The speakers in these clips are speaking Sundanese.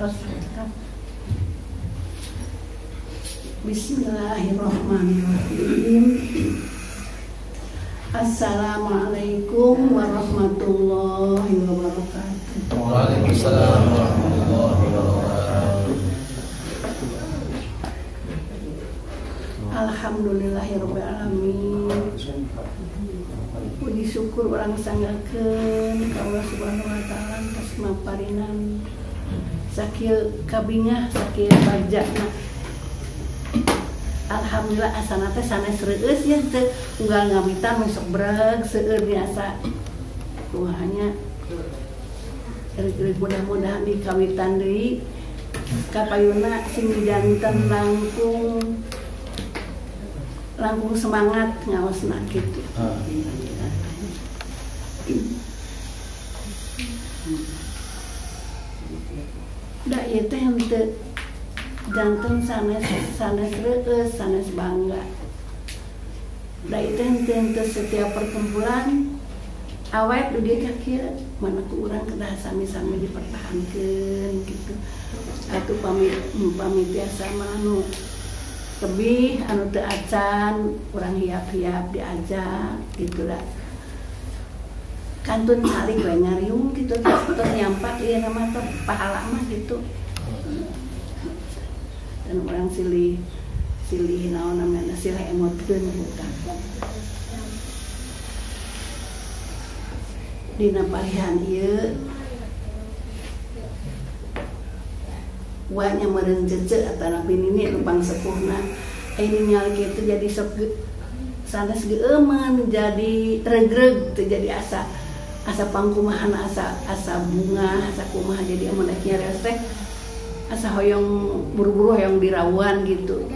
tos. Bismillahirrahmanirrahim. Assalamualaikum warahmatullahi wabarakatuh. Waalaikumsalam warahmatullahi wabarakatuh. Alhamdulillahirabbil alamin. Puji syukur urang sanggakeun ka Allah Subhanahu wa taala atas maparinan sakieu kabingah sakieu bajana. Alhamdulillah asana teh sanes reueus nya teu unggal ngawitan sok breg seueur biasa. Kumaha reueus mudah-mudahan di kawitan deui kapayuna sing janten langkung langkung semangat ngaosna kitu. Da ieu teh henteu janten sanes sanes reueus sanes bangga. Da ieu teh henteu setiap perkumpulan awet di dieu kieu mana ku urang kedah sami-sami dipertahankeun gitu. Atuh pamit pamit biasa mah anu tebih anu teu acan urang hiap-hiap diajak gitu lah. Kantun salik we ngariung gitu terus nyampak ieu nama teh pahala mah gitu. Dan orang silih silih naon namanya silih emotkeun gitu. Dina palihan ieu wanya meureun cece atanapi nini nu pangsepuhna aya ningali kitu jadi sok sanes geueumeun jadi regreg teu jadi asa asa pangkumahan asa asa bunga asa kumaha jadi amun rek nyareos teh asa hoyong buru-buru hoyong dirawan gitu.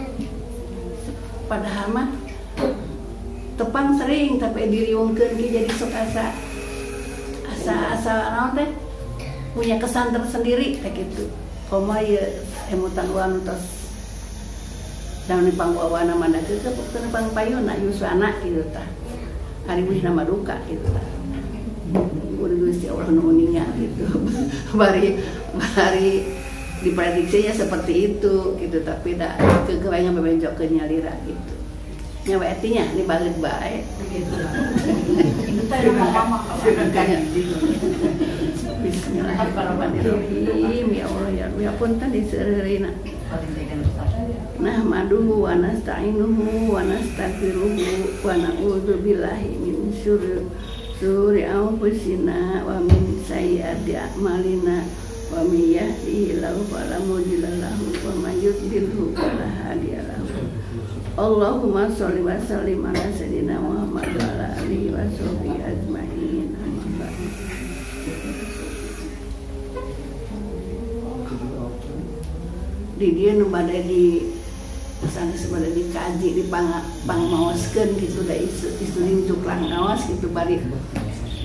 Padahal mah tepang sering tapi diriungkeun ge jadi sok asa asa asa naon teh punya kesan tersendiri teh kitu. Komo ieu emutan urang tos daun pangwawana mah da keukeup teu pangpayuna yuswana kitu tah. Ari wih nama duka kitu tah. Udah Gusti Allah nu uninga gitu. Bari bari diprediksinya seperti itu gitu tapi da keukeup aya ngabebenjokeun nyalira gitu. Nya we etinya dibalik bae gitu. Bismillahirrahmanirrahim. Ya Allah ya Rabbi punten diseureurina. Nahmaduhu wa nasta'inuhu wa nastaghfiruhu wa na'udzu billahi min syururi anfusina wa min sayyiati a'malina wa may yahdihillahu fala mudilla lahu wa may yudlilhu fala hadiya lahu. Allahumma sholli wa sallim ala sayyidina Muhammad wa ala alihi wa sahbihi ajmain. Amma ba'du. Di dieu nu bade di sanes bade dikaji di pangmaoskeun kitu da istuning cuklang ngaos kitu bari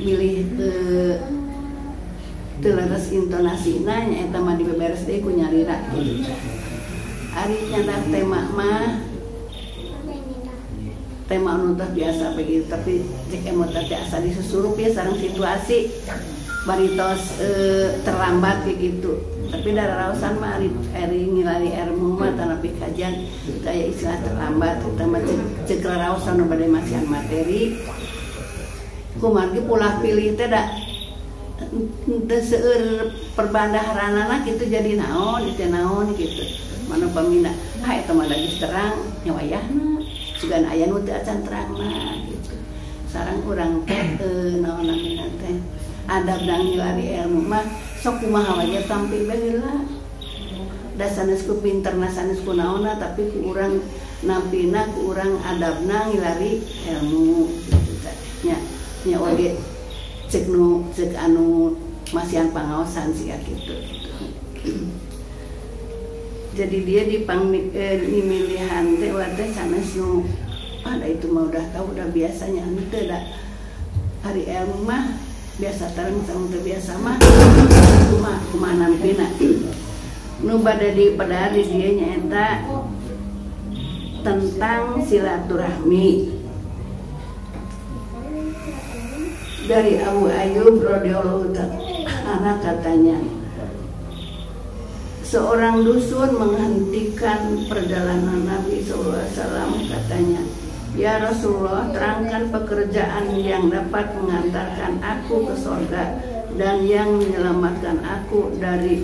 milih teu leres intonasina nya eta mah dibeberes deui ku nyalira gitu. Ari nyandak tema mah tema anu teh biasa begitu tapi cek emot teh asa disusurup ya sareng situasi bari tos terlambat kayak gitu. Tapi dararaosan mah ari ngilari ilmu mah tanapi kajian teu aya istilah terlambat eta mah cek raraosan nu bade masihan materi kumargi pola pilih teh da teu seueur perbandaharanana kitu jadi naon ieu naon kitu. Mana pamina ah eta mah da geus terang nya wayahna sugan aya nu teu acan terangna gitu. Sareng urang teh naon namina teh adab dang ngilari ilmu mah sok kumaha wae tampil bae heula. Da sanes ku pinterna sanes ku naonna tapi ku urang nampina ku urang adabna ngilari ilmu gitu nya. Nya oge cek nu cek anu masihan pangaosan sia kitu. Jadi dia dipang dimilihan teh teh sanes nu ada itu mah udah tahu udah biasanya henteu da hari ilmu mah biasa tareng sareng teu biasa mah kumaha kumaha nampina nu bade dipedah di dieu nyaeta tentang silaturahmi dari Abu Ayyub radhiyallahu ta'ala katanya Seorang dusun menghentikan perjalanan Nabi SAW, katanya, "Ya Rasulullah, terangkan pekerjaan yang dapat mengantarkan aku ke surga dan yang menyelamatkan aku dari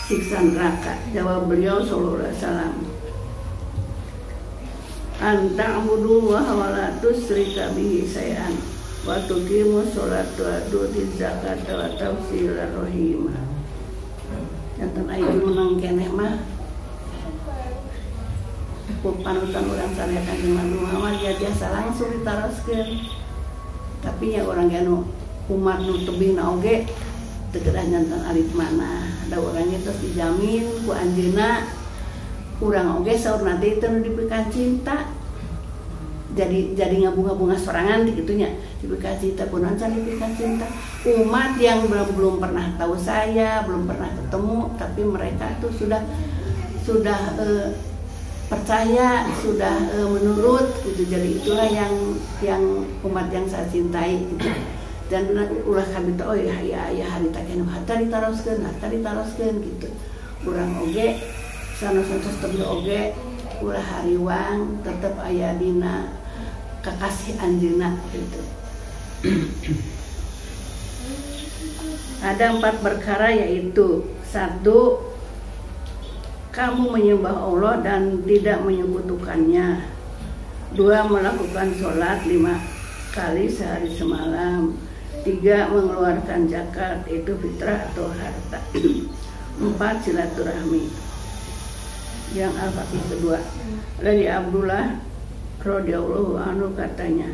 siksa neraka." Jawab beliau sallallahu alaihi wasallam, "Anta'budullaha wa la tusyrika bihi syai'an wa tuqimus sholata wa tu'tuz zakata wa tasilar rahimah." Jantan aya menang keneh mah ku panutan urang sadaya Kanjeng Nabi Muhammad ya biasa langsung ditaroskeun. Tapi ya urang ge anu umat nu tebihna oge teu kedah nyantan alit mana. Da urang ge tos dijamin ku anjeunna, urang oge saurna teh teu nu dipikan cinta. Jadi ngabunga-bunga sorangan kitu nya, dipikan cinta kunaon can dipikan cinta. Umat yang belum pernah tahu saya, belum pernah ketemu, tapi mereka tuh sudah percaya, sudah menurut gitu. Jadi itulah yang umat yang saya cintai gitu. Dan ulah kami teh oh ya ya harita keneh harta ditaroskeun, harta ditaroskeun gitu. Urang oge sanos-sanos tebih oge ulah hariwang tetep aya dina kakasih anjeunna gitu. Ada 4 perkara, yaitu 1, kamu menyembah Allah dan tidak menyekutukannya. 2, melakukan sholat 5 kali sehari semalam. 3, mengeluarkan zakat, itu fitrah atau harta. 4, silaturahmi. Yang Al-Fatih kedua dari Abdullah radhiyallahu anhu, katanya,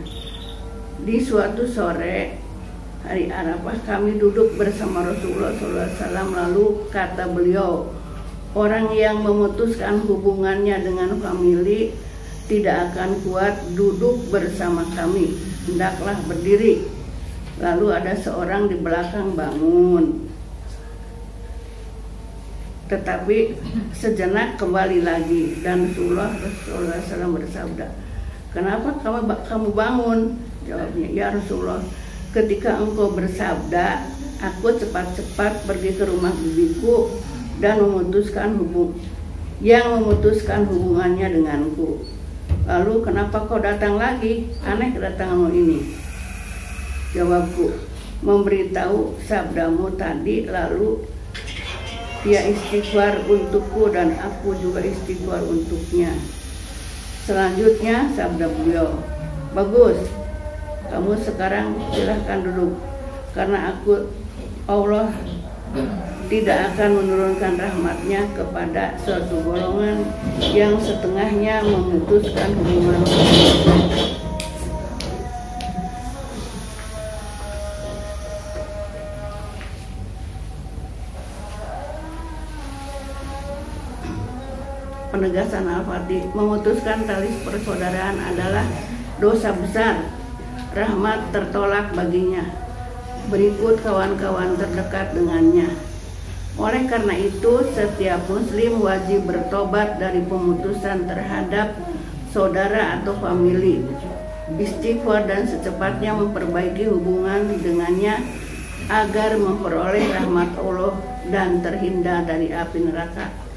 di suatu sore hari Arafah kami duduk bersama Rasulullah SAW, lalu kata beliau, orang yang memutuskan hubungannya dengan famili tidak akan kuat duduk bersama kami, hendaklah berdiri. Lalu ada seorang di belakang bangun, tetapi sejenak kembali lagi, dan Rasulullah SAW bersabda, "Kenapa kamu bangun?" Jawabnya, "Ya Rasulullah, ketika engkau bersabda, aku cepat-cepat pergi ke rumah bibiku dan memutuskan hubungannya denganku. Lalu kenapa kau datang lagi? Aneh kedatanganmu ini." Jawabku, "Memberitahu sabdamu tadi, lalu dia istighfar untukku dan aku juga istighfar untuknya." Selanjutnya sabda beliau, "Bagus, kamu sekarang silahkan duduk, karena aku Allah tidak akan menurunkan rahmatnya kepada suatu golongan yang setengahnya memutuskan hubungan." Penegasan Al-Fatih, memutuskan tali persaudaraan adalah dosa besar, rahmat tertolak baginya. Berikut kawan-kawan terdekat dengannya. Oleh karena itu, setiap muslim wajib bertobat dari pemutusan terhadap saudara atau famili, istighfar dan secepatnya memperbaiki hubungan dengannya agar memperoleh rahmat Allah dan terhindar dari api neraka.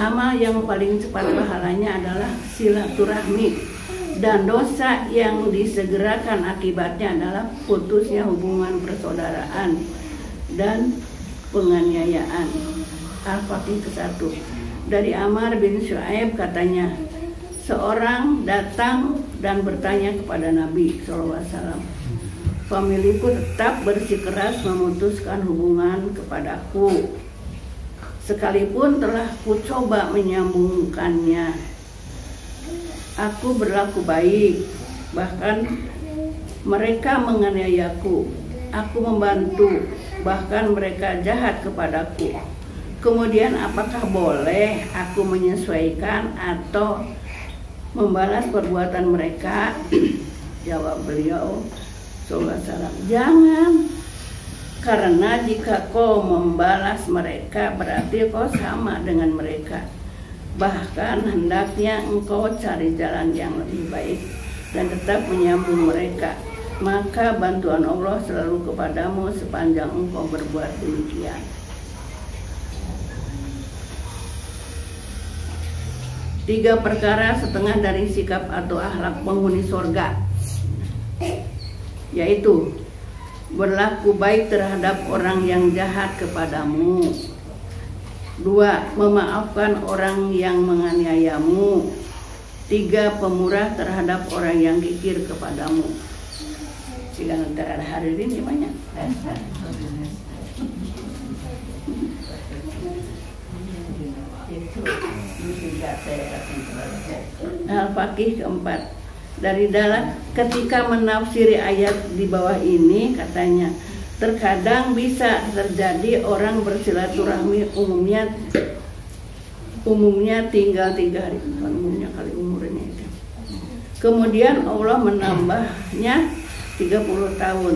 Amal yang paling cepat pahalanya adalah silaturahmi, dan dosa yang disegerakan akibatnya adalah putusnya hubungan persaudaraan dan penganiayaan. Al-Fatih ke-1 dari Amar bin Syu'aib, katanya, seorang datang dan bertanya kepada Nabi SAW, "Familiku tetap bersikeras memutuskan hubungan kepadaku, sekalipun telah kucoba menyambungkannya. Aku berlaku baik, bahkan mereka menganiayaku. Aku membantu bahkan mereka jahat kepadaku. Kemudian apakah boleh aku menyesuaikan atau membalas perbuatan mereka? Jawab beliau sallallahu alaihi wasallam, jangan. Karena jika kau membalas mereka, berarti kau sama dengan mereka. Bahkan hendaknya engkau cari jalan yang lebih baik dan tetap menyambung mereka. Maka bantuan Allah selalu kepadamu sepanjang engkau berbuat demikian. 3 perkara setengah dari sikap atau akhlak penghuni sorga, yaitu berlaku baik terhadap orang yang jahat kepadamu. 2. Memaafkan orang yang menganiayamu. 3. Pemurah terhadap orang yang kikir kepadamu. Jika nanti ada hari ini banyak. Al-Faqih keempat. Dari dalam ketika menafsiri ayat di bawah ini, katanya, terkadang bisa terjadi orang bersilaturahmi umumnya tinggal 3 hari, bukan umumnya kali umurnya itu. Kemudian Allah menambahnya 30 tahun.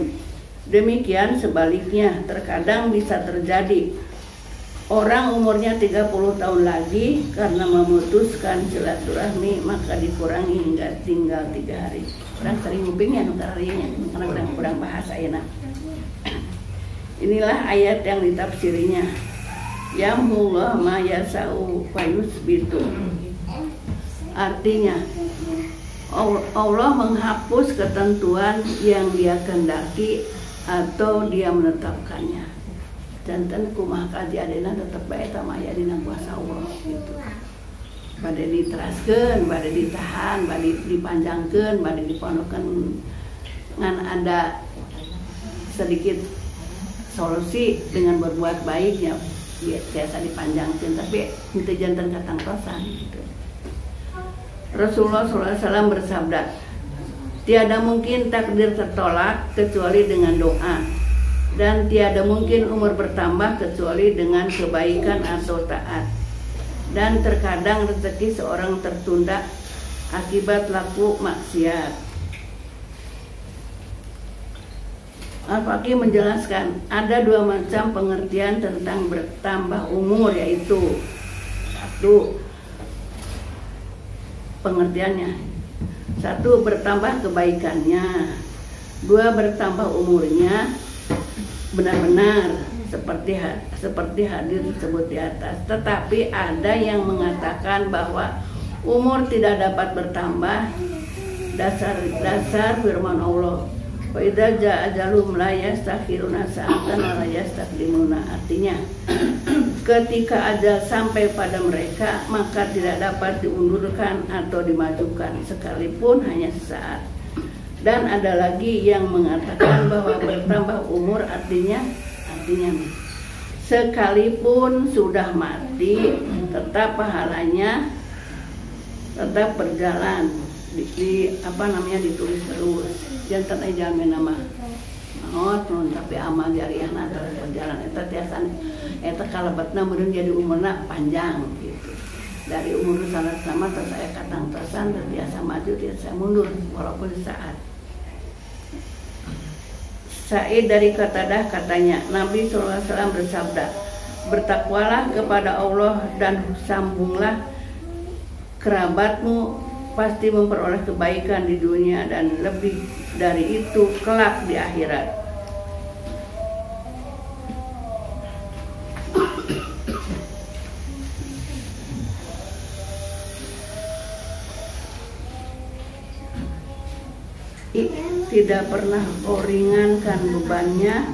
Demikian sebaliknya, terkadang bisa terjadi orang umurnya 30 tahun lagi karena memutuskan silaturahmi maka dikurangi hingga tinggal 3 hari. Orang sering ngupingnya harinya karena orang kurang bahasa enak. Inilah ayat yang ditafsirinya. Yamhullah ma yasa'u fayusbitu. Artinya Allah menghapus ketentuan yang Dia kehendaki atau Dia menetapkannya. Jantan kumaha kajiadena tetep bae eta mah aya dina kuasa Allah gitu. Bade diteraskeun, bade ditahan, bade dipanjangkeun, bade dipondokeun ngan ada sedikit solusi dengan berbuat baiknya biasa dipanjangkeun tapi henteu jantan katangtosan gitu. Rasulullah SAW bersabda, tiada mungkin takdir tertolak kecuali dengan doa, dan tiada mungkin umur bertambah kecuali dengan kebaikan atau taat. Dan terkadang rezeki seorang tertunda akibat laku maksiat. Al-Faqih menjelaskan ada 2 macam pengertian tentang bertambah umur, yaitu 1, pengertiannya 1, bertambah kebaikannya. 2, bertambah umurnya benar-benar seperti hadis tersebut di atas. Tetapi ada yang mengatakan bahwa umur tidak dapat bertambah dasar firman Allah, wa idza jaa ajaluhum la yastakhiruna sa'atan wa la yastaqdimuna. Artinya ketika ajal sampai pada mereka maka tidak dapat diundurkan atau dimajukan sekalipun hanya sesaat. Dan ada lagi yang mengatakan bahwa bertambah umur artinya sekalipun sudah mati tetap pahalanya tetap berjalan ditulis terus. Jantan aja jalmi nama maot nun tapi amal jariahna terus berjalan eta tiasa eta kalebetna meureun jadi umurna panjang gitu. Dari umur sama terus saya katangtosan terbiasa maju tiasa mundur walaupun sesaat. Sa'id dari Qatadah katanya, Nabi SAW bersabda, bertakwalah kepada Allah dan sambunglah kerabatmu, pasti memperoleh kebaikan di dunia dan lebih dari itu kelak di akhirat. Tidak pernah kau ringankan bebannya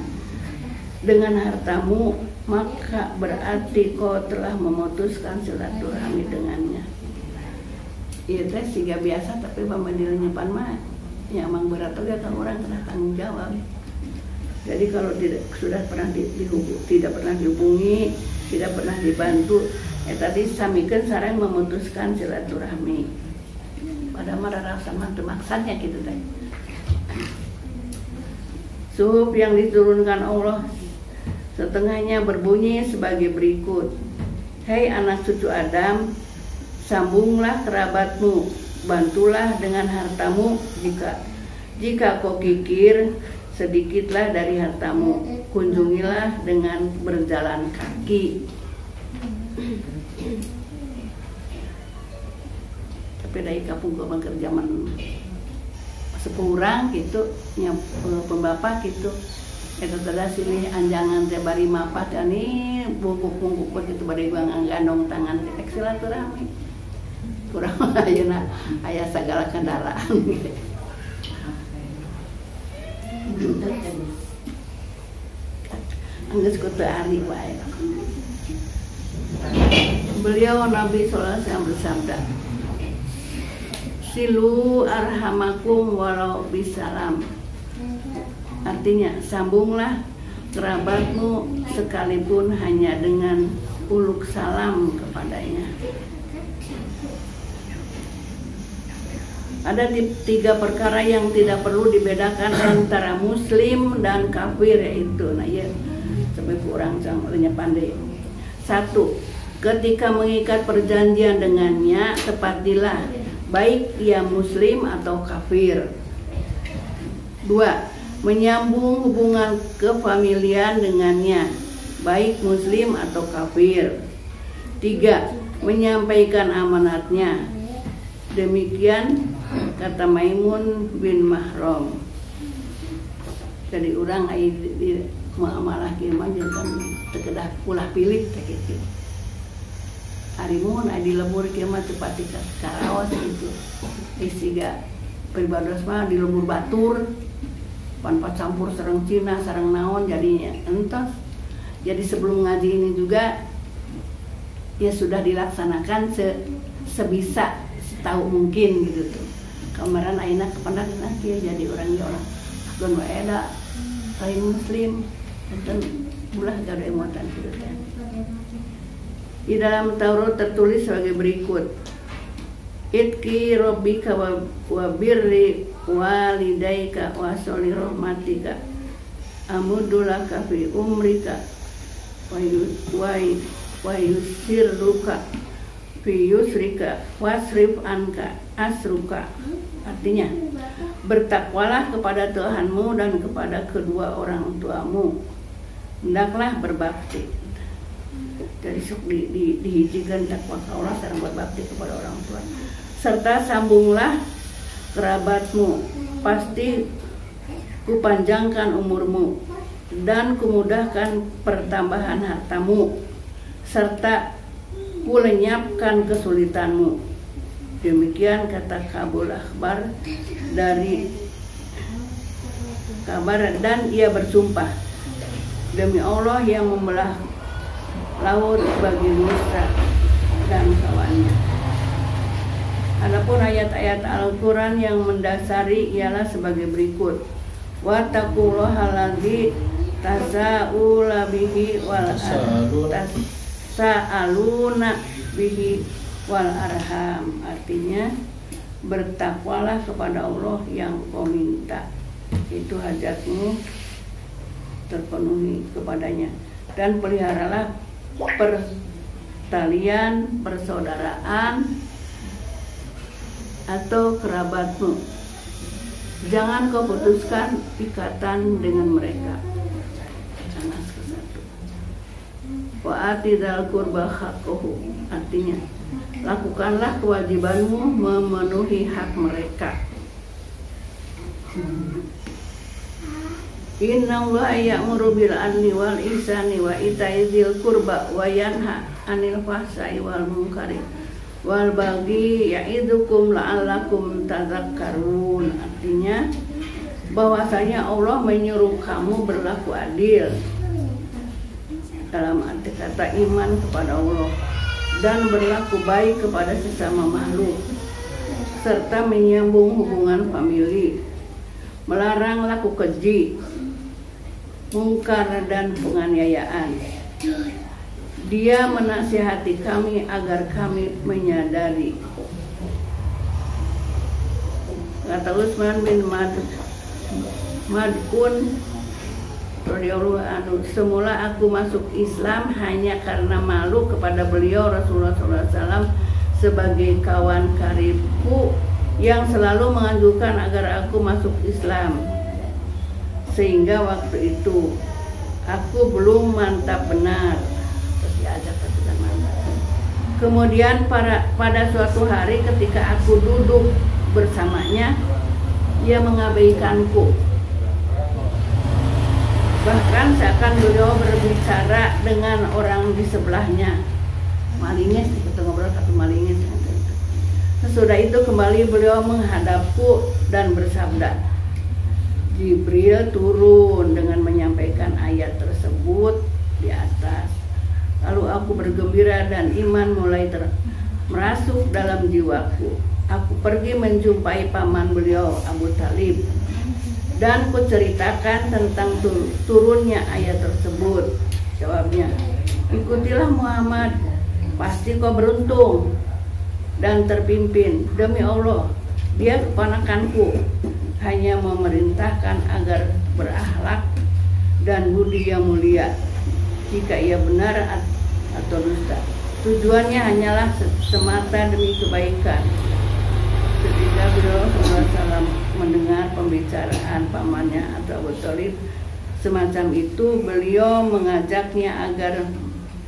dengan hartamu, maka berarti kau telah memutuskan silaturahmi dengannya. Iya teh siga biasa tapi pamandil nyepan mah ya emang berat oge kan orang kena tanggung jawab. Jadi kalau tidak sudah pernah tidak pernah dihubungi, tidak pernah dibantu, ya tadi samikeun sareng memutuskan silaturahmi. Padahal mah rasa mah teu maksadnya kitu teh. Suhuf yang diturunkan Allah Setengahnya berbunyi sebagai berikut. Hei anak cucu Adam, sambunglah kerabatmu, bantulah dengan hartamu. Jika kau kikir, sedikitlah dari hartamu, kunjungilah dengan berjalan kaki. Tapi dari kampung gua mah zaman sepurang gitu, nya pembapak gitu. Eta teh silih anjangan teh bari mapah teh ani bungkuk-bungkuk begitu bari gandong tangan teh silaturahmi. Kurang ayeuna aya sagala kendaraan gitu. Anggeus ku teu ari wae. Beliau Nabi sallallahu alaihi wasallam bersabda, "Silu arhamakum walau bisalam." Artinya, sambunglah kerabatmu sekalipun hanya dengan uluk salam kepadanya. Ada tiga perkara yang tidak perlu dibedakan antara muslim dan kafir, yaitu, nah ya, sampai kurang sama pandai. Satu, ketika mengikat perjanjian dengannya, tepatilah, baik ia muslim atau kafir. Dua, menyambung hubungan kefamilian dengannya, baik muslim atau kafir. Tiga, menyampaikan amanatnya. Demikian kata Maimun bin Mahram. Jadi orang ai di muamalah kieu mah jangan teu kedah ulah pilih teh kitu. Ari mun ai di lembur kieu mah teu pati karaos gitu. Siga pribados mah di lembur batur pan campur sareng Cina sareng naon jadinya entos. Jadi sebelum ngaji ini juga ya sudah dilaksanakan sebisa setahu mungkin gitu tuh. Kemarin ayeuna kependak kieu jadi orang ge orang gon wae da lain muslim dan ulah gaduh emotan kitu teh. Di dalam Taurat tertulis sebagai berikut. Itki rabbika wa birri walidaika wa soli rahmatika amudulaka fi umrika wa yusirruka fi yusrika wasrif anka asruka. Artinya, bertakwalah kepada Tuhanmu dan kepada kedua orang tuamu, hendaklah berbakti. Jadi sok dihijikan takwa ka Allah sareng berbakti kepada orang tua. Serta sambunglah kerabatmu, pasti kupanjangkan umurmu dan kumudahkan pertambahan hartamu, serta kulenyapkan kesulitanmu. Demikian kata Kabul Akhbar dari kabar, dan ia bersumpah demi Allah yang membelah laut bagi Musa dan kawannya. Adapun ayat-ayat Al-Quran yang mendasari ialah sebagai berikut. Wattaqullaha allazi tasa'ula bihi wal tasa'aluna bihi wal arham. Artinya, bertakwalah kepada Allah yang kau minta itu hajatmu terpenuhi kepadanya, dan peliharalah pertalian persaudaraan atau kerabatmu. Jangan kau putuskan ikatan dengan mereka. Anas ke-1. Wa atidal qurba haqqahu. Artinya, lakukanlah kewajibanmu memenuhi hak mereka. Innallaha ya'muru bil adli wal ihsani wa ita'i dzil qurba wa yanha 'anil fahsya'i wal munkari wal baghi ya'idzukum la'allakum tadhakkarun. Artinya, bahwasanya Allah menyuruh kamu berlaku adil dalam arti kata iman kepada Allah dan berlaku baik kepada sesama makhluk, serta menyambung hubungan famili, melarang laku keji, mungkar dan penganiayaan. Dia menasihati kami agar kami menyadari. Kata Utsman bin Mad'un, radhiyallahu anhu, semula aku masuk Islam hanya karena malu kepada beliau Rasulullah SAW sebagai kawan karibku yang selalu menganjurkan agar aku masuk Islam. Sehingga waktu itu aku belum mantap benar. Terus diajak ke mantap. Kemudian pada suatu hari ketika aku duduk bersamanya, ia mengabaikanku. Bahkan seakan beliau berbicara dengan orang di sebelahnya. Malinges, kita ngobrol satu malinges. Sesudah itu kembali beliau menghadapku dan bersabda, Jibril turun dengan menyampaikan ayat tersebut di atas. Lalu aku bergembira dan iman mulai merasuk dalam jiwaku. Aku pergi menjumpai paman beliau, Abu Talib, dan kuceritakan tentang turunnya ayat tersebut. Jawabnya, ikutilah Muhammad, pasti kau beruntung dan terpimpin. Demi Allah, dia keponakanku, hanya memerintahkan agar berakhlak dan budi yang mulia. Jika ia benar atau dusta, tujuannya hanyalah semata demi kebaikan. Ketika beliau SAW mendengar pembicaraan pamannya atau Abu Thalib semacam itu, beliau mengajaknya agar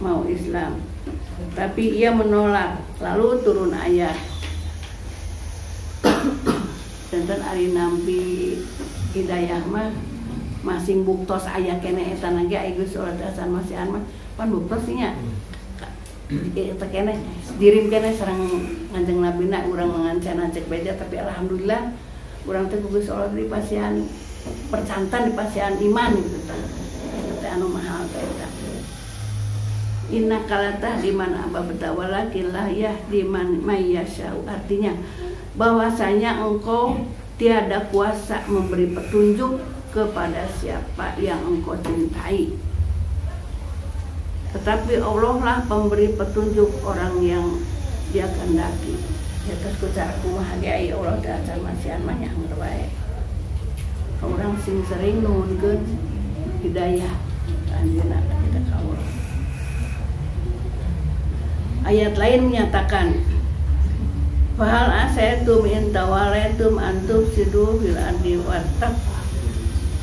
mau Islam, tapi ia menolak. Lalu turun ayat. Jantan ari nampi hidayah mah masing buktos aya keneh eta lagi ai geus salat asan masihan mah pan buktos nya. Eta keneh dirim keneh sareng Kanjeng Nabina urang mengancana cek beja, tapi alhamdulillah urang teh ku Gusti Allah dipasihan percantan, dipasihan iman gitu tah. Eta teh anu mahal teh eta. Innaka latahdi man ahbabta walakin la yahdi man mayyashau. Artinya bahwasanya engkau tiada kuasa memberi petunjuk kepada siapa yang engkau cintai, tetapi Allah lah pemberi petunjuk orang yang dia kehendaki. Ya terus ku cara kumaha ge ai Allah teh acan masihan mah nya angger wae. Urang sing sering nuhunkeun hidayah anjeunna kita ka Allah. Ayat lain menyatakan, fahal asaitum in tawalaitum an tufsidu fil ardi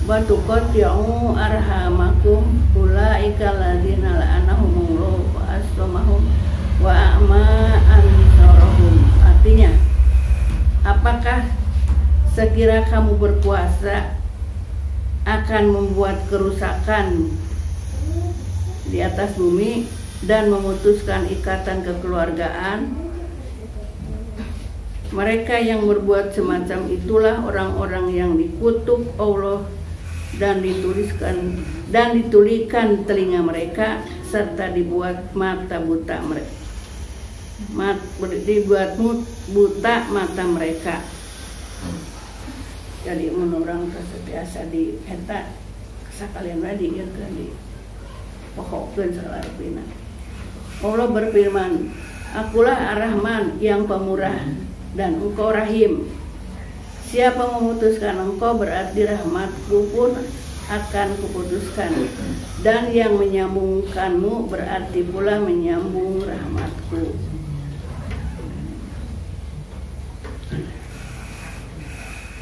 wa tuqatti'u arhamakum ulaika alladzina la'anahumullahu wa assamahum wa a'ma absarahum. Artinya, apakah sekira kamu berkuasa akan membuat kerusakan di atas bumi dan memutuskan ikatan kekeluargaan? Mereka yang berbuat semacam itulah orang-orang yang dikutuk Allah dan dituliskan dan ditulikan telinga mereka serta dibuat mata buta mereka. Dibuat buta mata mereka. Jadi mun urang biasa di eta sakalian wae diieukeun di pohokeun salarupina. Allah berfirman, Akulah Ar-Rahman yang pemurah dan engkau Rahim. Siapa memutuskan engkau berarti rahmatku pun akan kuputuskan, dan yang menyambungkanmu berarti pula menyambung rahmatku.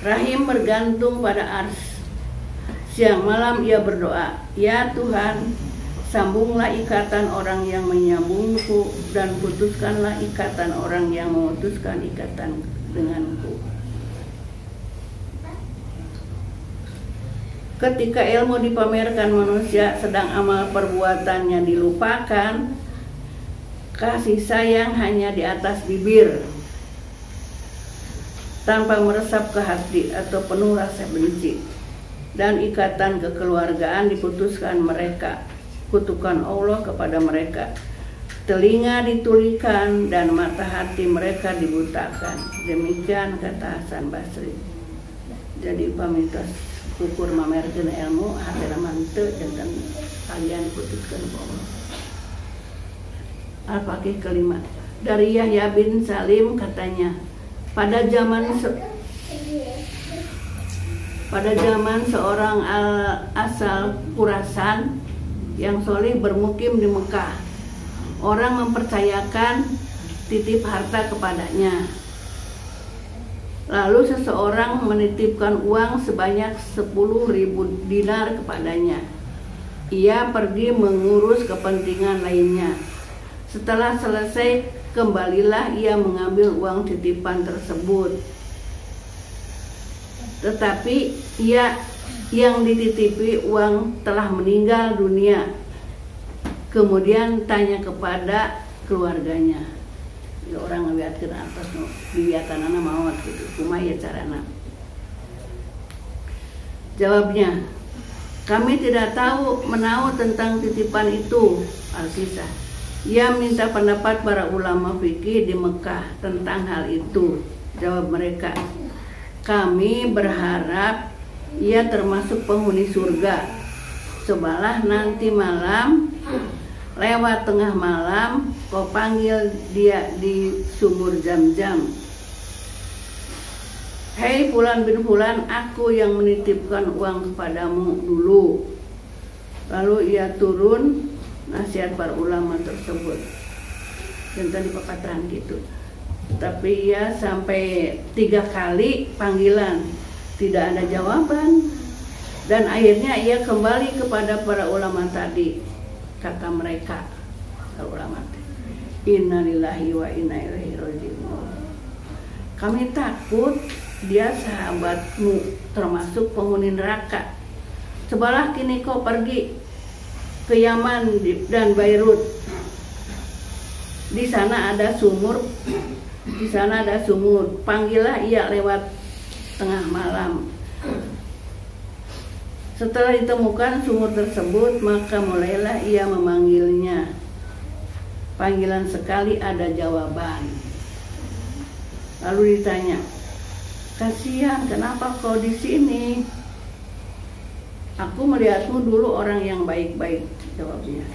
Rahim bergantung pada ars. Siang malam ia berdoa, ya Tuhan, sambunglah ikatan orang yang menyambungku dan putuskanlah ikatan orang yang memutuskan ikatan denganku. Ketika ilmu dipamerkan manusia sedang amal perbuatannya dilupakan, kasih sayang hanya di atas bibir tanpa meresap ke hati atau penuh rasa benci, dan ikatan kekeluargaan diputuskan mereka. Kutukan Allah kepada mereka, telinga ditulikan dan mata hati mereka dibutakan. Demikian kata Hasan Basri. Jadi pamitos ukur mamerkeun ilmu hatena mah henteu janten kalian putuskeun ku Allah. Al-Faqih kelima dari Yahya bin Salim katanya, pada zaman Pada zaman seorang asal Khurasan yang solih bermukim di Mekah, orang mempercayakan titip harta kepadanya. Lalu seseorang menitipkan uang sebanyak 10.000 dinar kepadanya. Ia pergi mengurus kepentingan lainnya. Setelah selesai, kembalilah ia mengambil uang titipan tersebut. Tetapi ia yang dititipi uang telah meninggal dunia. Kemudian tanya kepada keluarganya. Ya, orang ngeliatkeun atas nu diwiatanana maot gitu. Kumaha ya carana? Jawabnya, kami tidak tahu menahu tentang titipan itu. Al-Kisah. Ia minta pendapat para ulama fikih di Mekah tentang hal itu. Jawab mereka, kami berharap ia termasuk penghuni surga. Cobalah nanti malam, lewat tengah malam, kau panggil dia di sumur Jam-Jam. Hei Fulan bin Fulan, aku yang menitipkan uang kepadamu dulu. Lalu ia turun nasihat para ulama tersebut. Dan tadi perkataan gitu. Tapi ia sampai 3 kali panggilan, tidak ada jawaban. Dan akhirnya ia kembali kepada para ulama tadi. Kata mereka, para ulama, innalillahi wa inna ilaihi raji'un. Kami takut dia sahabatmu termasuk penghuni neraka. Cobalah kini kau pergi ke Yaman dan Beirut. Di sana ada sumur. Di sana ada sumur. Panggillah ia lewat tengah malam. Setelah ditemukan sumur tersebut, maka mulailah ia memanggilnya. Panggilan sekali ada jawaban. Lalu ditanya, kasihan, kenapa kau di sini? Aku melihatmu dulu orang yang baik-baik, jawabnya.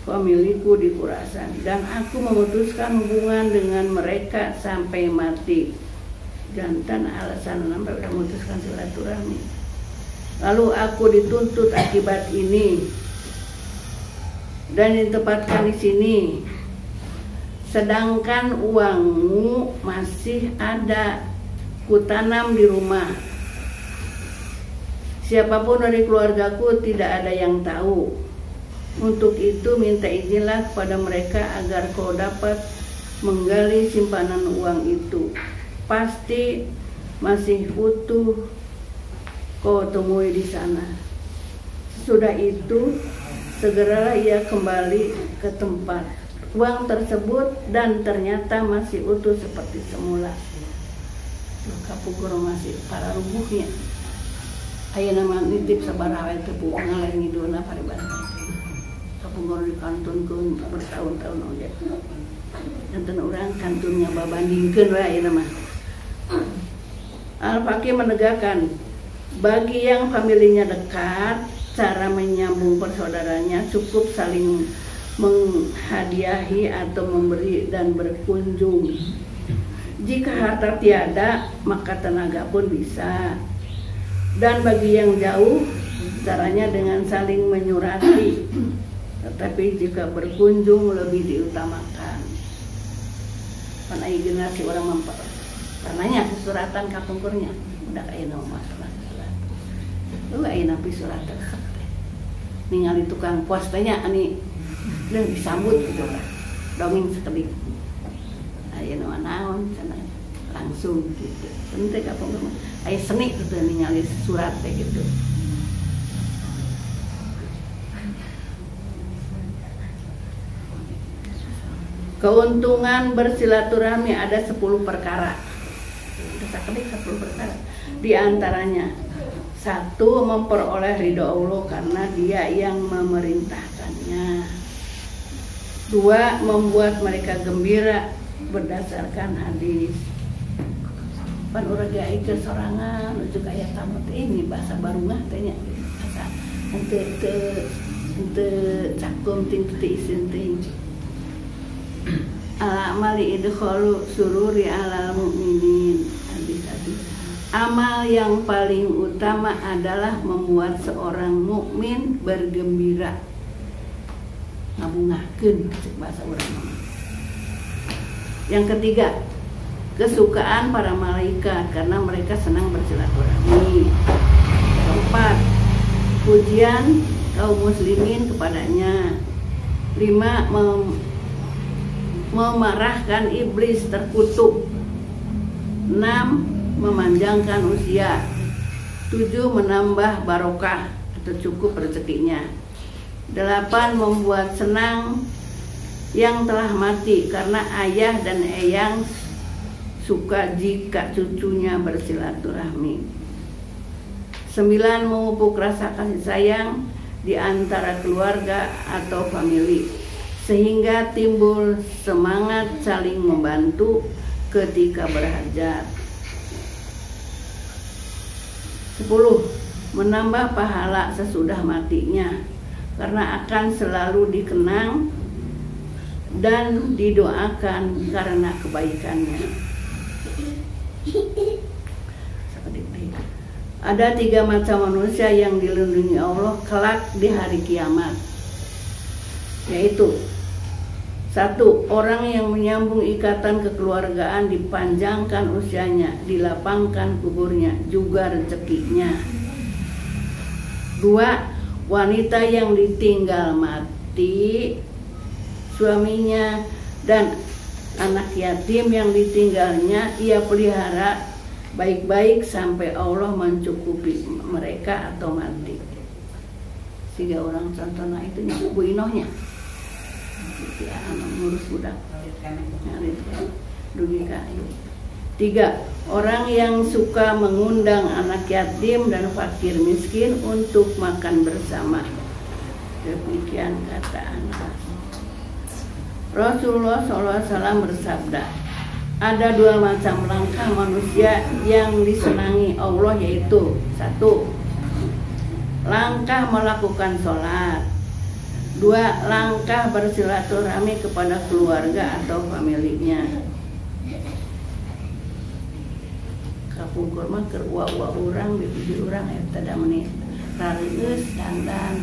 Pemilikku di Khurasan, dan aku memutuskan hubungan dengan mereka sampai mati. Jantan alasan sampai udah memutuskan silaturahmi. Lalu aku dituntut akibat ini dan ditempatkan di sini. Sedangkan uangmu masih ada, kutanam di rumah. Siapapun dari keluargaku tidak ada yang tahu. Untuk itu minta izinlah kepada mereka agar kau dapat menggali simpanan uang itu. Pasti masih utuh kau temui di sana. Sesudah itu segeralah ia kembali ke tempat uang tersebut dan ternyata masih utuh seperti semula. Kapungkur masih para rubuhnya. Ayeuna mah nitip sabaraha we teu ngaleng ngidulna paribasa. Kapungkur dikantunkeun bertahun-tahun oge. Janten urang kantunnya babandingkeun we ayeuna mah. Al-Faqih menegakkan, bagi yang familinya dekat, cara menyambung persaudaranya cukup saling menghadiahi atau memberi dan berkunjung. Jika harta tiada, maka tenaga pun bisa. Dan bagi yang jauh, caranya dengan saling menyurati. Tetapi jika berkunjung lebih diutamakan. Panai generasi orang memper, karenanya suratan kapungkurnya udah kayak nama masalah surat. Lu kayak napi surat resep teh. Ningali tukang pos tanya ani, dan disambut gitu lah. Dongeng sekedik. Aya nama naon cenah langsung gitu. Penting kapungkur mah. Aya seni gitu ningali surat teh gitu. Keuntungan bersilaturahmi ada 10 perkara. Sakedik 10 perkara. Di antaranya, 1, memperoleh ridho Allah karena Dia yang memerintahkannya. 2, membuat mereka gembira berdasarkan hadis. Pan urang ge ke sorangan ujuk aya tamu teh ini bahasa barungah teh nya. Bahasa henteu teu henteu cakum ting teu isin teh. Ala amali idkhalu sururi alal mukminin. Hadis-hadis. Amal yang paling utama adalah membuat seorang mukmin bergembira. Ngabungahkeun cek bahasa urang mah. Yang ketiga, kesukaan para malaikat karena mereka senang bersilaturahmi. Keempat, pujian kaum muslimin kepadanya. 5, memarahkan iblis terkutuk. 6, memanjangkan usia. 7, menambah barokah atau cukup rezekinya. 8, membuat senang yang telah mati karena ayah dan eyang suka jika cucunya bersilaturahmi. 9, memupuk rasa kasih sayang di antara keluarga atau famili sehingga timbul semangat saling membantu ketika berhajat. 10, menambah pahala sesudah matinya karena akan selalu dikenang dan didoakan karena kebaikannya. Ada 3 macam manusia yang dilindungi Allah kelak di hari kiamat, yaitu 1, orang yang menyambung ikatan kekeluargaan dipanjangkan usianya, dilapangkan kuburnya, juga rezekinya. 2, wanita yang ditinggal mati suaminya dan anak yatim yang ditinggalnya ia pelihara baik-baik sampai Allah mencukupi mereka atau mati. 3 orang contohnya itu Bu Inohnya. Ya, ngurus budak. 3, orang yang suka mengundang anak yatim dan fakir miskin untuk makan bersama. Demikian kata Anas. Rasulullah SAW bersabda, ada 2 macam langkah manusia yang disenangi Allah, yaitu 1, langkah melakukan sholat. 2, langkah bersilaturahmi kepada keluarga atau familinya. Kapungkur mah keur ua-ua urang bibi urang eta da meuni rareueus dangdan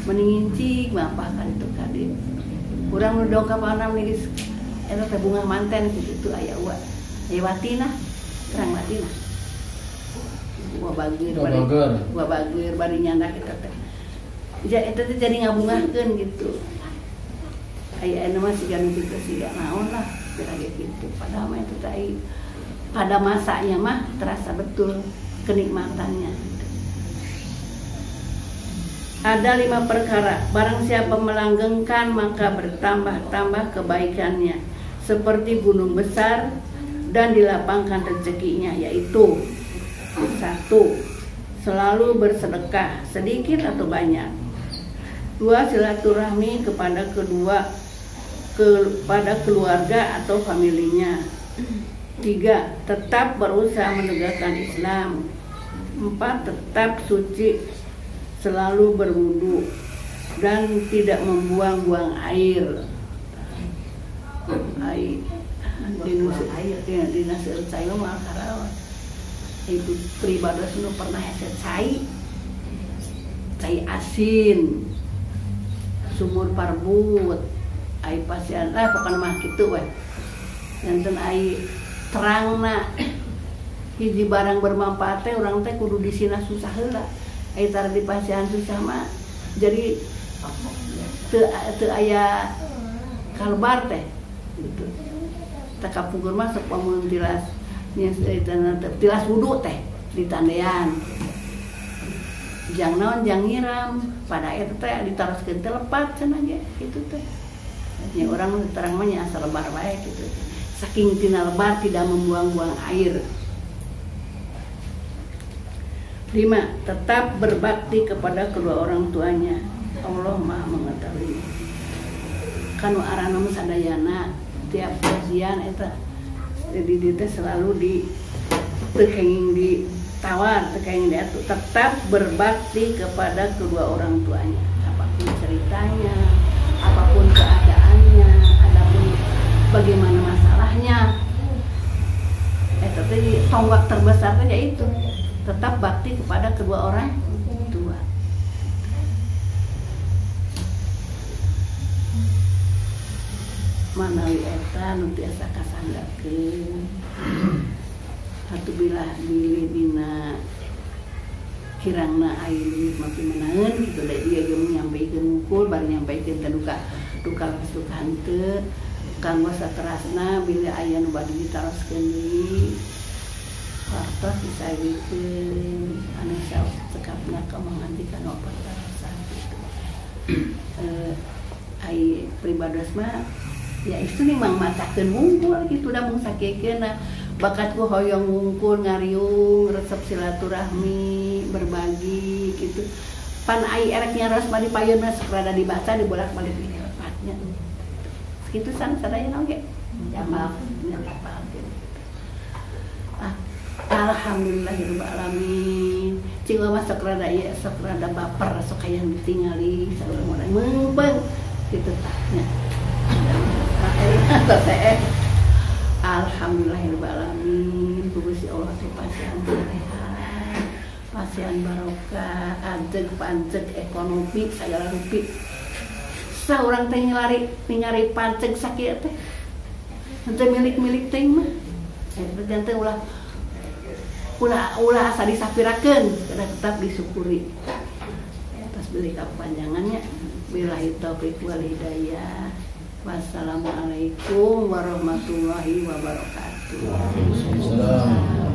mending ngincing mapah ka ditu ka dieu. Urang nu dongkap anam geus eta teh bunga manten kitu aya ua. Aya watina, terang watina. Ua bageur bari, ua bageur bari nyandak eta teh. Ja eta teh jadi ngabungahkeun gitu. Aya anu mah siga nu kitu siga naon lah kira gitu. Padahal mah eta teh pada masanya mah terasa betul kenikmatannya. Ada 5 perkara, barang siapa melanggengkan maka bertambah-tambah kebaikannya seperti gunung besar dan dilapangkan rezekinya, yaitu 1, selalu bersedekah sedikit atau banyak. 2, silaturahmi kepada keluarga atau familinya. 3, tetap berusaha menegakkan Islam. 4, tetap suci, selalu berwudu dan tidak membuang-buang air. Air dina seueur cai mah karaos. Itu pribados nu pernah hese cai. Cai asin. Sumur parbut, ai pasian, pokona mah kitu we. Janten ai terangna hiji barang bermanfaat teh urang teh kudu disina susah heula. Ai tara di pasian susah mah jadi teu aya kalbar teh gitu. Tah kapungkur mah sok pamun tilas tilas wudu teh ditandean. Jang naon jang nyiram pada eta teh ditaroskeun teh lepat cenah ge kitu teh. Nya urang terang mah nya asa lebar wae kitu. Saking tina lebar tidak membuang-buang air. 5, tetap berbakti kepada kedua orang tuanya. Allah Maha mengetahui. Kanu arana mah sadayana tiap kajian eta di teh selalu di teu kenging ditawar, teu kenging diatur. Tetap berbakti kepada kedua orang tuanya. Apapun ceritanya, apapun keadaannya, adapun bagaimana masalahnya, eta teh Tonggak terbesarnya yaitu tetap bakti kepada kedua orang tua. Manawi eta nu tiasa kasanggakeun. Atuh bilah bilih dina kirangna aya mah pimenaeun kitu da ieu ge nyampaikeun ngumpul bari nyampaikeun teh duka duka leres duka henteu kanggo saterasna bilih aya nu bade ditaroskeun deui wartos disagikeun anu cekapna ka mangantikan pertarosan kitu. Ai pribados mah ya itu memang macakeun wungkul gitu da mung sakiekeunna bakat ku hoyong wungkul ngariung resep silaturahmi berbagi gitu pan ai erek nyaros mah dipayun mah sok rada dibaca dibolak-balik ini lepatnya segitu san sadaya oge jamaah nyapal gitu. Ah alhamdulillahirabbil alamin cing mah sok rada ieu sok rada baper sok hayang ditingali saurang meungpeung gitu tah nya. Alhamdulillahirabbil alamin Gusti Allah teh pasihan sehat, pasihan barokah, ajeg panceg ekonomi sagala rupi. Saurang teh ngalari ningali panceg sakieu teh. Henteu milik-milik teh mah. Eta janten ulah ulah ulah asa disapirakeun, kedah tetap disyukuri. Atas beli kapanjangannya billahi taufik wal hidayah. Wassalamualaikum warahmatullahi wabarakatuh. Waalaikumsalam.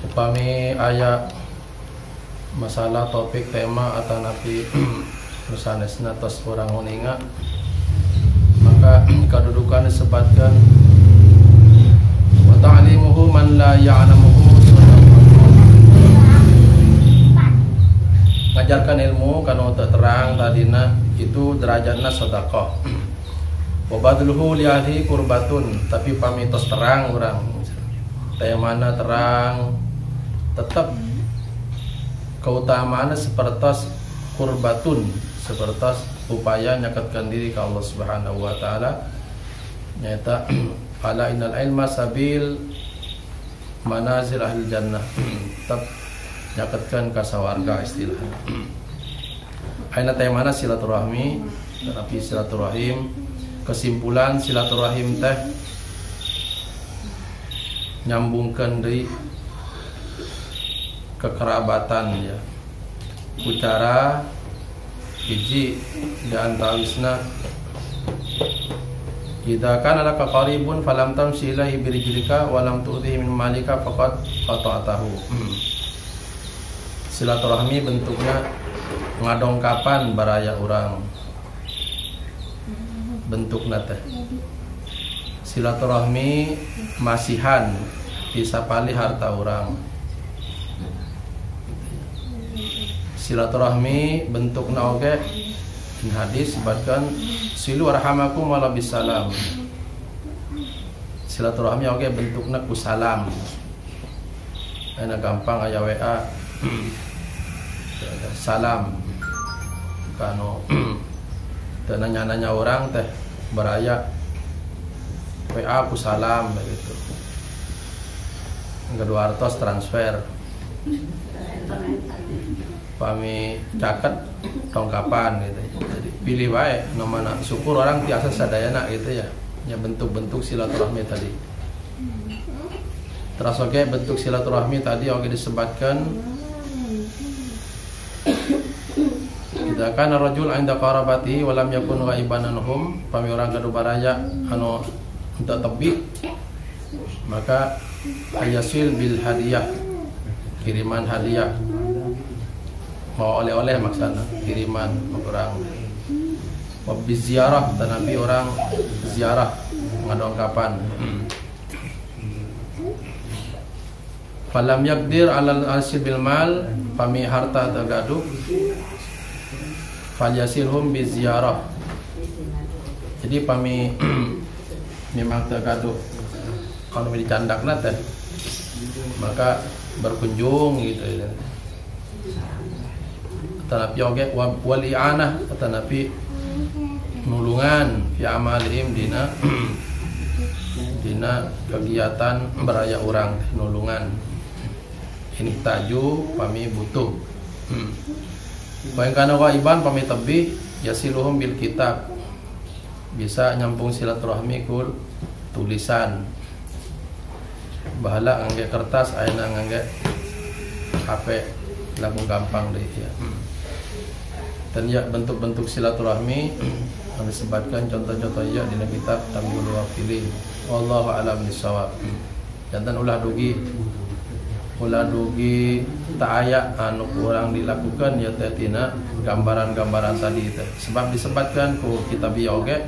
Upami aya masalah topik tema atau napi nusanesna tos urang uninga maka kedudukan disebutkan wa ta'limuhu man la ya'lamuhu. Ngajarkan ilmu kana teu terang tadina itu derajatna sedekah. Wa badluhu li ahli qurbatun, tapi pami tos terang urang temana terang tetap keutamaannya sepertos qurbatun, sepertos upaya nyakatkan diri ke Allah Subhanahu wa taala. Nyata ala innal ilma sabil manazil ahli jannah. Tetap nyakatkan ka sawarga istilahna. Aina temana silaturahmi, tetapi silaturahim kesimpulan silaturahim teh nyambungkan deui kekerabatan ya. Ucara hiji di antawisna idza kana laka qaribun falam tamshi ilaihi birijlika wa lam tu'tihi min malika faqad qata'tahu. Silaturahmi bentuknya ngadongkapan baraya urang bentukna teh silaturahmi masihan disapali harta urang. Silaturahmi bentukna oge in hadis sebutkan silu arhamakum wala bisalam. Silaturahmi oge bentukna ku salam. Enak gampang aya WA salam kanu teu nanya-nanya orang teh baraya WA ku salam begitu. Kedua artos transfer. Pami caket tongkapan gitu. Jadi pilih wae nu mana syukur orang tiasa sadayana gitu ya. Ya bentuk-bentuk silaturahmi tadi. Terus oge bentuk silaturahmi tadi oge disebutkan idza kana rajul 'inda qarabatihi wa lam yakun ghaiban anhum, pami urang gaduh baraya anu henteu tebi maka ayasil bil hadiah, kiriman hadiah, mau oleh-oleh maksana kiriman orang wa bi ziarah, tanapi orang ziarah ngadongkapan. Falam yakdir alal asil bil mal, pami harta tergaduh falyasilhum bi ziarah. Jadi pami memang tergaduh kalau dicandakna teh maka berkunjung gitu ya. Tetapi oge wal i'anah, tetapi nulungan fi amalihim dina dina kegiatan baraya urang nulungan ini taju pami butuh. Wa in kana ghaiban pami tebih yasiluhum bil kitab, bisa nyampung silaturahmi kul tulisan. Bahala ngangge kertas ayeuna ngangge HP langsung gampang deh ya. Dan ya bentuk-bentuk silaturahmi yang disebutkan contoh-contoh ya di kitab Tanbihul Ghafilin. Wallahu a'lam bissawab. Jantan ulah dugi tak aya anu kurang dilakukan ya teh tina gambaran-gambaran tadi teh. Sebab disebutkan ku kitab ieu oge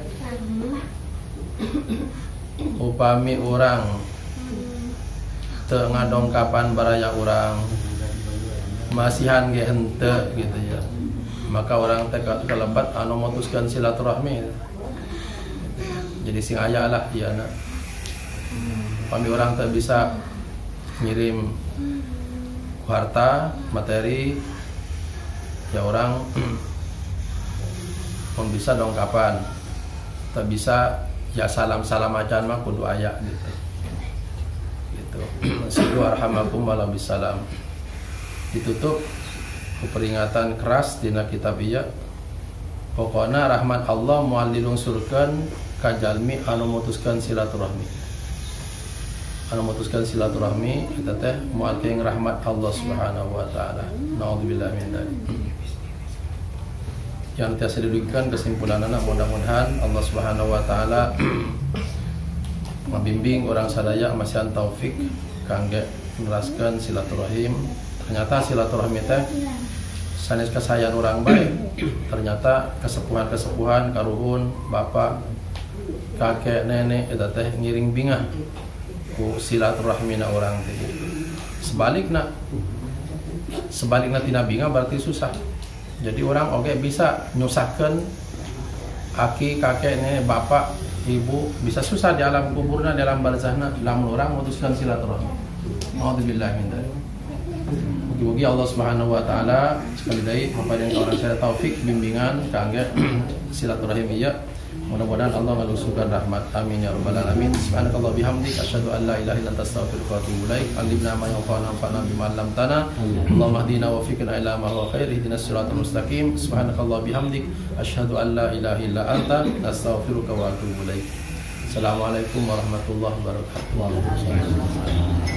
upami urang teu ngadongkapan baraya urang masihan ge henteu gitu ya, maka orang teh kelebat anu mutuskan silaturahmi. Jadi sing aya lah ieu na. Pami urang teh bisa ngirim harta, materi, ya orang pun bisa dongkapan. Tak bisa ya salam-salam acan mah kudu aya gitu. Gitu. Silu arhamakum wala bisalam. Ditutup peringatan keras dina kitab ieu. Pokona rahmat Allah moal dilungsurkeun ka jalmi anu mutuskeun silaturahmi. Anu mutuskan silaturahmi kita teh moal keuing rahmat Allah Subhanahu wa taala. Naudzubillah min dzalik. Yang tiasa didugikan kesimpulanana mudah-mudahan Allah Subhanahu wa taala membimbing orang sadaya masihan taufik kangge neraskeun silaturahim. Ternyata silaturahmi teh sanes kasayan urang bae. Ternyata kesepuhan-kesepuhan karuhun bapak, kakek, nenek eta teh ngiring bingah ku silaturahmina orang teh. Sebalikna tina bingah berarti susah. Jadi orang oge bisa nyusahkeun aki, kakek, nenek, bapak, ibu, bisa susah di alam kuburna, di alam barzahna lamun urang mutuskan silaturahmi. Naudzubillah min dzalik. Mugi-mugi Allah Subhanahu wa taala sekali deui mapadian ka urang sadaya taufik bimbingan kangge silaturahim ieu. Mudah-mudahan Allah ngalungsurkeun rahmat. Amin ya rabbal alamin. Subhanakallah bihamdik asyhadu an la ilaha illa anta astaghfiruka wa atubu ilaik. Allimna ma yanfa'una wanfa'na bima 'allamtana. Allahumma hdina wa waffiqna ila ma huwa khair. Ihdinas siratal mustaqim. Subhanakallah bihamdik asyhadu an la ilaha illa anta astaghfiruka wa atubu ilaik. Assalamualaikum warahmatullahi wabarakatuh. Waalaikumsalam.